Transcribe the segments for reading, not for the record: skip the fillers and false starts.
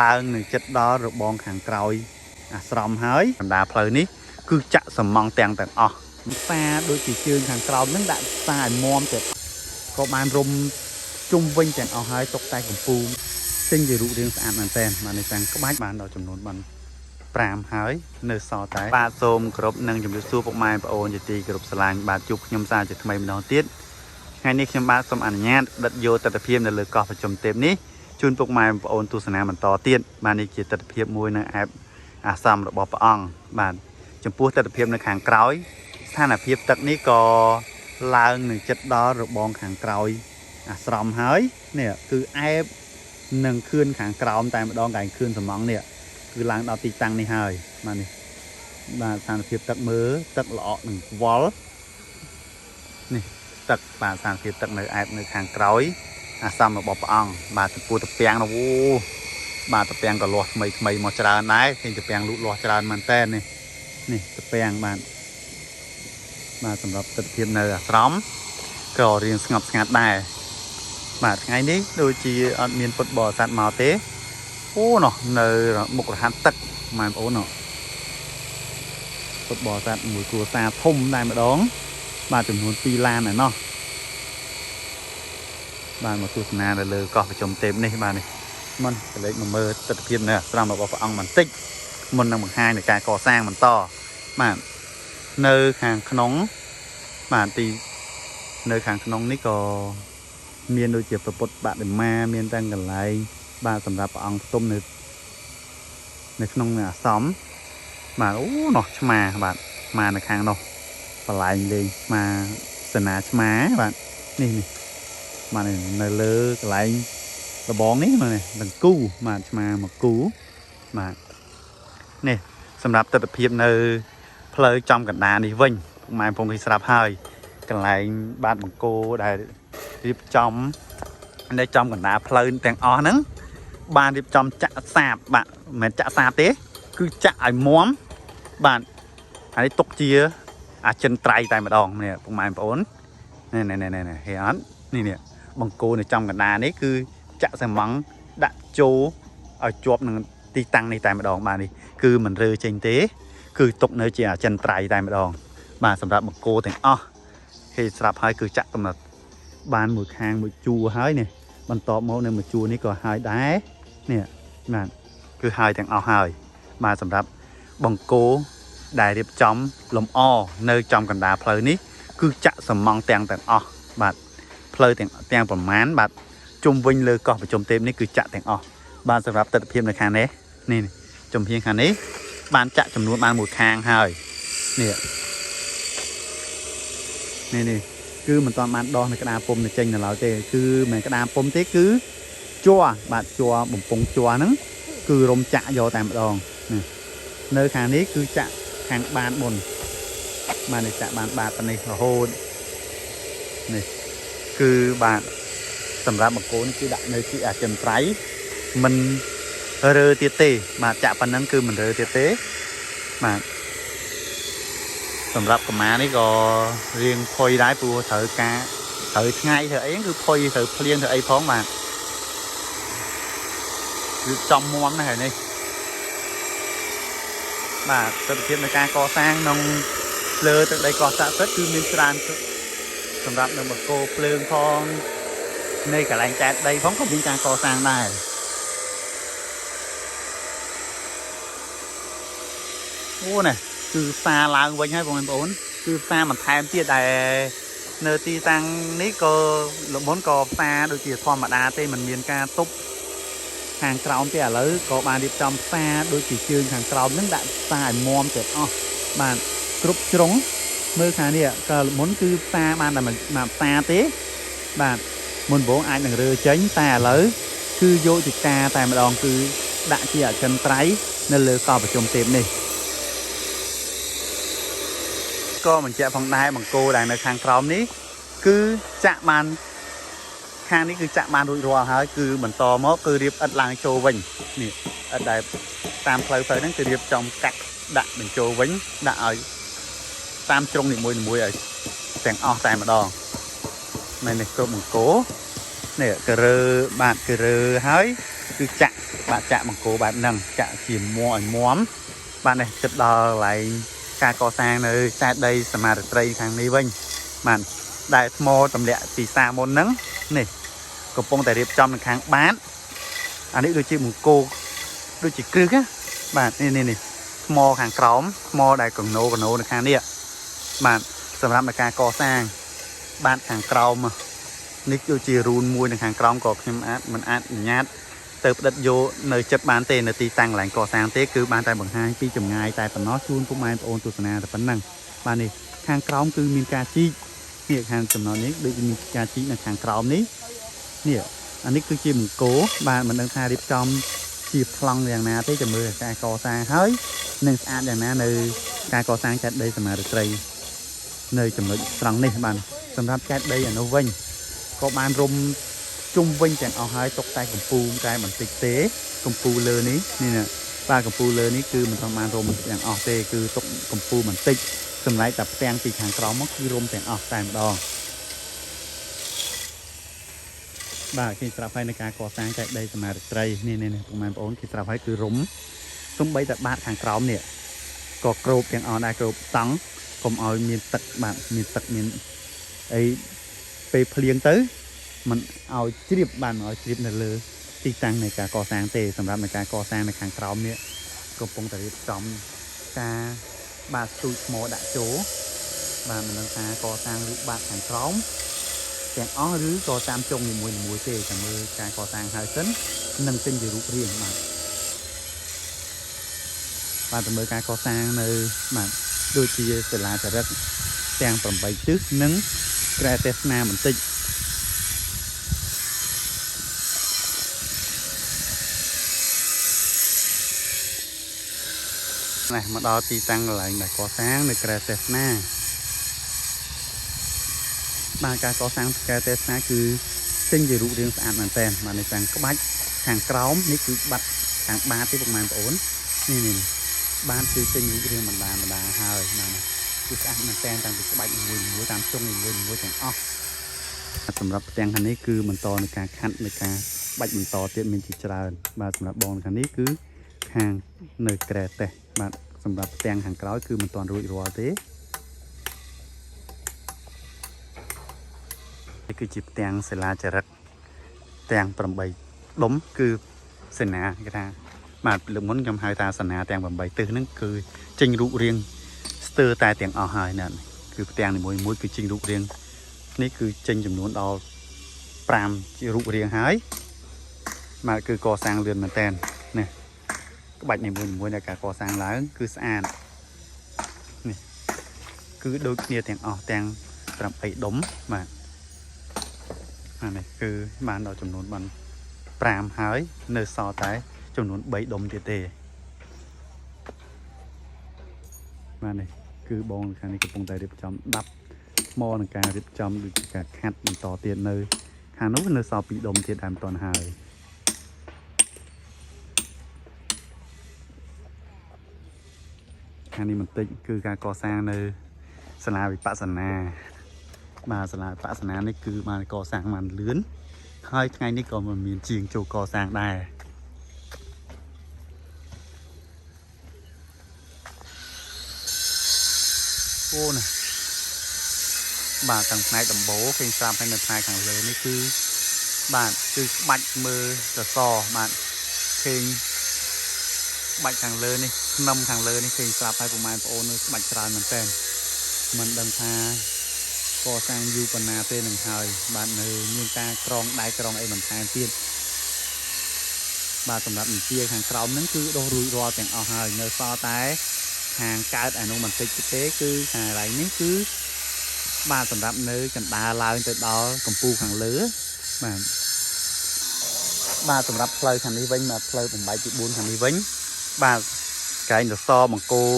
ឡើងនឹងចិត្តដល់របងខាងក្រោយអាស្រមហើយបណ្ដាផ្លូវនេះគឺចាក់សំងទាំងទាំងអស់ផ្សារដូចជាជើងខាងក្រោមហ្នឹងដាក់ផ្សារឲ្យមមទៀតក៏បានរុំជុំវិញទាំងអស់ហើយតុកតែកំពូលចេញជារូបរាងស្អាតមែនទែនបាទនេះតាំងក្បាច់បានដល់ចំនួនបាន5ហើយនៅសល់តែបាទសូមគោរពនិងជម្រាបសួរពុកម៉ែបងប្អូនជាទីគោរពស្រឡាញ់បាទជួបខ្ញុំសាជាថ្មីម្ដងទៀតថ្ងៃនេះខ្ញុំបាទសូមអនុញ្ញាតដិតយកទស្សនវិជ្ជានៅលើកោះប្រជុំទេពនេះជូនពុកម៉ែបងប្អូនទស្សនាបន្តទៀតបាទនេះជាទស្សនវិជ្ជាមួយនៅអែបអាស្រមរបស់ព្រះអង្គបាទចំពោះទស្សនវិជ្ជានៅខាងក្រោយស្ថានភាពទឹកនេះក៏ឡើងនឹងចិត្តដល់របងខាងក្រោយអាស្រមហើយនេះគឺអែបនឹងខឿនខាងក្រោមតែម្ដងកែងខឿនសំងនេះគឺឡើងដល់ទីតាំងនេះហើយបាទនេះបាទស្ថានភាពទឹកមើលទឹកល្អក់នឹងវល់នេះទឹកបាទស្ថានភាពទឹកនៅអែបនៅខាងក្រោយអាស្រមរបស់ព្រះអង្គបាទចំពោះតាពាំងនោះអូបាទតាពាំងក៏លាស់ថ្មីថ្មីមកច្រើនដែរឃើញតាពាំងលូតលាស់ច្រើនមែនតើនេះនេះតាពាំងបាទបាទសម្រាប់ទស្សនវិជ្ជានៅអាស្រមក៏រៀងស្ងប់ស្ងាត់ដែរបាទថ្ងៃនេះដូចជាអត់មានពុទ្ធបរិស័ទមកទេអូណោះនៅមុខរហាត់ទឹកម៉ែបងប្អូនណោះពុទ្ធបរិស័ទមួយគ្រួសារធំដែរម្ដងបាទចំនួន2ឡានឯណោះបាទមកទស្សនានៅលើកោះប្រជុំទេពនេះបាទនេះមុនកលេចមកមើលទស្សនវិជ្ជានៅអាស្រមរបស់ព្រះអង្គបន្តិចមុននឹងបង្ហាញនៃការកសាងបន្តបាទនៅខាងក្នុងបាទទីនៅខាងក្នុងនេះក៏មានដូចជាព្រះពុទ្ធបដិមាមានទាំងកន្លែងបាទសម្រាប់ព្រះអង្គផ្ទុំនៅនៅក្នុងអាស្រមបាទអូនោះឆ្មាបាទឆ្មានៅខាងនោះបន្លែងលេងឆ្មាសេនាឆ្មាបាទនេះនេះបាទនេះនៅលើកន្លែងរបងនេះមើលនេះដង្គូបាទឆ្មាមកគូបាទនេះសម្រាប់ទស្សនវិជ្ជានៅផ្លូវចំកណ្ដាលនេះវិញពុកម៉ែបងប្អូនគេស្រាប់ហើយកន្លែងបាទបង្គោលដែលរៀបចំនៅចំកណ្ដាលផ្លូវទាំងអស់ហ្នឹងបានរៀបចំចាក់សាបបាទមិនមែនចាក់សាបទេគឺចាក់ឲ្យមាំបាទអានេះទុកជាអាចិនត្រៃតែម្ដងនេះពុកម៉ែបងប្អូននេះនេះនេះនេះហេអត់នេះនេះបង្គោលនៅចំកណ្ដាលនេះគឺចាក់សម៉ង់ដាក់ចូលឲ្យជាប់នឹងទីតាំងនេះតែម្ដងបាទនេះគឺមិនរើចេញទេគឺទុកនៅជាអាចិនត្រៃតែម្ដងបាទសម្រាប់បង្គោលទាំងអស់គេស្រាប់ហើយគឺចាក់កំណត់បានមួយខាងមួយជួរហើយនេះបន្ទាប់មកនៅមួយជួរនេះក៏ហើយដែរនេះបាទគឺហើយទាំងអស់ហើយបាទសម្រាប់បង្គោលដែលរៀបចំលម្អនៅចំកណ្ដាលផ្លូវនេះគឺចាក់សំងទាំងទាំងអស់បាទផ្លូវទាំងទាំងប្រមាណបាទជុំវិញលើកោះប្រជុំទេពនេះគឺចាក់ទាំងអស់បាទសម្រាប់ទស្សនវិជ្ជានៅខាងនេះនេះចំហៀងខាងនេះបានចាក់ចំនួនបានមួយខាងហើយនេះនេះនេះគឺមិនទាន់បានដោះនៅក្តារពុំនៅចេញនៅឡើយទេគឺមិនក្តារពុំទេគឺជ័របាទជ័របំពង់ជ័រហ្នឹងគឺរុំចាក់យកតែម្ដងនេះនៅខាងនេះគឺចាក់ខាងបានមុនបាទនេះចាក់បានបាតប៉ុណ្នេះរហូតនេះគឺបាទសម្រាប់បង្គោលនេះគឺដាក់នៅជាអចិន្ត្រៃយ៍មិនរើទៀតទេបាទចាក់ប៉ុណ្ណឹងគឺមិនរើទៀតទេបាទសម្រាប់កម្មានេះក៏រៀងផុយដែរព្រោះត្រូវការត្រូវថ្ងៃត្រូវអីគឺផុយត្រូវភ្លៀងត្រូវអីផងបាទគឺចំមមណាស់ហើយនេះបាទទស្សនវិជ្ជានៃការកសាងក្នុងលើទឹកដីកោះស័ក្តិសិទ្ធិគឺមានច្រើនសម្រាប់នៅបង្គោលភ្លើងផងនៅកន្លែងចែកដីផងក៏មានការកសាងដែរអូនេះគឺផ្សារឡើងវិញហើយបងប្អូនគឺផ្សារបន្ថែមទៀតដែលនៅទីតាំងនេះក៏លមុនក៏ផ្សារដូចជាធម្មតាទេมันមានការទប់ខាងក្រោមទេឥឡូវក៏បានរៀបចំផ្សារដូចជាជើងខាងក្រោមហ្នឹងដាក់ផ្សារឲ្យមមទាំងអស់បាទគ្រប់ជ្រុងមើលខាងនេះក៏លមុនគឺផ្សារបានតែមួយផ្សារទេបាទមុនបងអាចនឹងរើចេញតែឥឡូវគឺយកជាការតែម្ដងគឺដាក់ជាអចិន្ត្រៃយ៍នៅលើកោះប្រជុំទេពនេះក៏បញ្ជាក់ផងដែរបង្គោលដែលនៅខាងក្រោមនេះគឺចាក់បានខាងនេះគឺចាក់បានរួចរាល់ហើយគឺបន្តមកគឺរៀបឥដ្ឋឡើងចូលវិញនេះឥដ្ឋដែលតាមផ្លូវផ្លូវហ្នឹងគឺរៀបចំកាត់ដាក់បញ្ចូលវិញដាក់ឲ្យតាមជ្រុងនីមួយៗឲ្យទាំងអស់តែម្ដងនេះនេះគ្រប់បង្គោលនេះគឺរើបាទគឺរើហើយ គឺចាក់បាទចាក់បង្គោលបែបហ្នឹងចាក់ជាមួឲ្យមាំបាទនេះគិតដល់កន្លែងការកសាងនៅចេតិយសមារិត្រីខាងនេះវិញបាទដែលថ្មទម្លាក់ពីសាមុនហ្នឹងនេះកំពុងតែរៀបចំនៅខាងបាតអានេះដូចជាបង្គោលដូចជាគ្រឹះណាបាទនេះនេះនេះថ្មខាងក្រោមថ្មដែលកណោកណោនៅខាងនេះបាទសម្រាប់ในការកសាងបាតខាងក្រោមនេះគឺជារូនមួយនៅខាងក្រោមក៏ខ្ញុំអាចមិនអាចអនុញ្ញាតទៅផ្ដិតយកនៅចិត្តបានទេនៅទីតាំងកន្លែងកសាងទេគឺបានតែបង្ហាញពីចម្ងាយតែប៉ុណ្ណោះជូនពុកម៉ែបងប្អូនទស្សនាតែប៉ុណ្ណឹងបាទនេះខាងក្រោមគឺមានការជីកនេះខាងចំណុចនេះដូចមានការជីកនៅខាងក្រោមនេះនេះអានេះគឺជាមង្គលបាទមិនដឹងថារៀបចំជាប្លង់យ៉ាងណាទេចាំមើលការកសាងហើយនឹងស្អាតយ៉ាងណានៅការកសាងចេតិយសមារិត្រីនៅចំណុចត្រង់នេះបាទសម្រាប់ចេតិយអានោះវិញក៏បានរុំជុំវិញទាំងអស់ហើយទុកតែកំពូលតែបន្តិចទេកំពូលលើនេះនេះណាបាទកំពូលលើនេះគឺមិនต้องបានរុំទាំងអស់ទេគឺទុកកំពូលបន្តិចសម្រាប់តែផ្ទាំងពីខាងក្រោមមកគឺរុំទាំងអស់តែម្ដងបាទគេស្រាប់ហើយនៅការកសាងចេតិយសមារិត្រីនេះនេះនេះពុកម៉ែបងប្អូនគេស្រាប់ហើយគឺរុំសំបីតែបាតខាងក្រោមនេះក៏គ្របទាំងអស់ដែរគ្របតង់កុំឲ្យមានទឹកបាទមានទឹកមានអីពេលភ្លៀងទៅមិនឲ្យជ្រាបបានមិនឲ្យជ្រាបនៅលើទីតាំងនៃការកសាងទេសម្រាប់ในការកសាងនៅខាងក្រោមនេះកំពុងតែរៀបចំការបាទស្ទូចថ្មដាក់ចូលបាទមិនដឹងថាកសាងឬបាតខាងក្រោមទាំងអស់ឬក៏តាមចុងនីមួយៗទេចាំមើលការកសាងហើយសិននឹងចេញជារូបរាងបាទបាទទៅមើលការកសាងនៅបាទដូចជាសិលាចារឹកទាំង8ទិសនិងក្រែទេសនាបន្តិចនេះមកដល់ទីតាំងកន្លែងដែលកសាងនៅក្រែទេសនាបាទការកសាងក្រែទេសនាគឺចេញជារូបរាងស្អាតមែនទែនបាទនៅខាងក្បាច់ខាងក្រោមនេះគឺបាត់ខាងបាតទេពុកម៉ែបងប្អូននេះនេះបាទគឺចេញរូបរាងបណ្ដាបណ្ដាហើយបាទគឺស្អាតមែនទែនតាំងពីក្បាច់នីមួយៗតាមជុងនីមួយៗទាំងអស់សម្រាប់ផ្ទាំងខាងនេះគឺបន្តនៃការខាត់នៃការបាច់បន្តទៀតមានជាច្រើនបាទសម្រាប់បងខាងនេះគឺខាងនៅក្រែទេសបាទសម្រាប់ផ្ទាំងខាងក្រោយគឺមិនទាន់រួចរាល់ទេនេះគឺជាផ្ទាំងសិលាចារឹកទាំង8ដុំគឺសេនាគេថាបាទលើកមុនខ្ញុំហៅថាសេនាទាំង8ទិសហ្នឹងគឺចេញរូបរាងស្ទើរតែទាំងអស់ហើយណាគឺផ្ទាំងនីមួយៗគឺចេញរូបរាងនេះគឺចេញចំនួនដល់5ជារូបរាងហើយបាទគឺកសាងលឿនមែនតើនេះក្បាច់នីមួយៗនៃការកសាងឡើងគឺស្អាតនេះគឺដូចគ្នាទាំងអស់ទាំង8ដុំបាទអានេះគឺបានដល់ចំនួនបាន5ហើយនៅសល់តែចំនួន3ដុំទៀតទេបាទនេះគឺបងខាងនេះកំពុងតែរៀបចំដាប់ថ្មនឹងការរៀបចំដូចជាការខាត់បន្តទៀតនៅខាងនោះនៅសល់2ដុំទៀតតែមិនទាន់ហើយខាងនេះបន្តិចគឺការកសាងនៅសាលាវិបស្សនាបាទសាលាវិបស្សនានេះគឺបានកសាងបានលឿនហើយថ្ងៃនេះក៏មិនមានជាងចូលកសាងដែរអូណាបាទទាំងផ្នែកដំបូលឃើញស្រាប់ហើយនៅផ្នែកខាងលើនេះគឺបាទគឺក្បាច់មើលសសរបាទឃើញក្បាច់ខាងលើនេះភ្នំខាងលើនេះឃើញស្រាប់ហើយពុកម៉ែបងប្អូននៅក្បាច់ច្រើនមែនតើមិនដឹងថាកសាងយូរប៉ុណ្ណាទេនឹងហើយបាទនៅមានការក្រងដៃក្រងអីបន្ថែមទៀតបាទសម្រាប់វិជាខាងក្រោមហ្នឹងគឺដុសរួចរាល់ទាំងអស់ហើយនៅសល់តែខាងកើតអានោះបន្តិចទេគឺខាងកន្លែងនេះគឺបាទសម្រាប់នៅកណ្ដាលឡើងទៅដល់កំពូលខាងលើបាទបាទសម្រាប់ផ្លូវខាងនេះវិញបាទផ្លូវបំបែកទី4ខាងនេះវិញបាទកែងសសរបង្គោល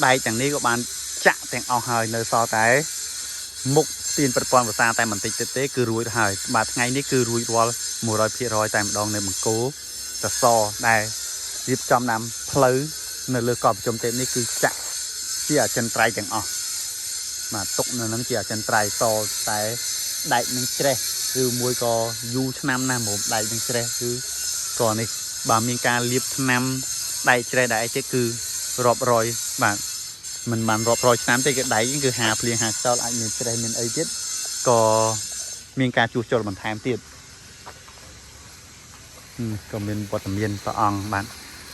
ដែកទាំងនេះក៏បានចាក់ទាំងអស់ហើយនៅសល់តែមុខស្ពានប្រព័ន្ធភាសាតែបន្តិចទៀតទេគឺរួចហើយបាទថ្ងៃនេះគឺរួចរាល់100%តែម្ដងនៅបង្គោលសសរដែលរៀបចំតាមផ្លូវនៅលើកោះប្រជុំទេពនេះគឺចាក់ជាអចិន្ត្រៃយ៍ទាំងអស់បាទទុកនៅនឹងជាអចិន្ត្រៃយ៍តតែដែកនឹងច្រេះឬមួយក៏យូរឆ្នាំណាស់ហ្មងដែកនឹងច្រេះគឺ ក៏នេះបើមានការលាបថ្នាំដែកច្រេះដែកអីទៀតគឺរាប់រយបាទមិនបានរាប់រយឆ្នាំទេគឺដែកគឺហាភ្លៀងហាខ្យល់អាចមានច្រេះមានអីទៀតក៏មានការជួសជុលបន្ថែមទៀតហឹមក៏មានវត្តមានព្រះអង្គបាទ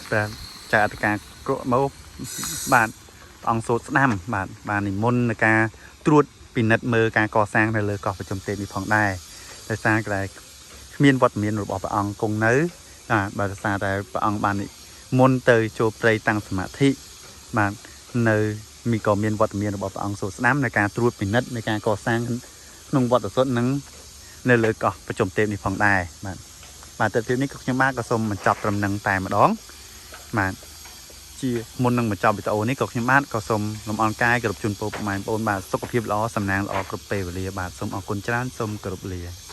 ព្រះចៅអធិការគ្រក់មកបាទព្រះអង្គសូត្រស្ដាំបាទបាននិមន្តในការត្រួតពិនិត្យមើលការកសាងនៅលើកោះប្រជុំទេពនេះផងដែរដោយសារតែគ្មានវត្តមានរបស់ព្រះអង្គគង់នៅបាទបើដោយសារតែព្រះអង្គបាននិមន្តទៅចូលព្រៃតាំងសមាធិបាទនៅមានក៏មានវត្តមានរបស់ព្រះអង្គសូត្រស្ដាំในការត្រួតពិនិត្យในការកសាងក្នុងវត្តសុទ្ធនិងនៅលើកោះប្រជុំទេពនេះផងដែរបាទបាទទិដ្ឋភាពនេះក៏ខ្ញុំបាទក៏សូមបញ្ចប់ត្រឹមនឹងតែម្ដងបាទជាមុននឹងបញ្ចប់វីដេអូនេះក៏ខ្ញុំបាទក៏សូមលំអរកាយគោរពជូនពរពុកម៉ែបងប្អូនបាទសុខភាពល្អសំណាងល្អគ្រប់ពេលវេលាបាទសូមអរគុណច្រើនសូមគោរពលា។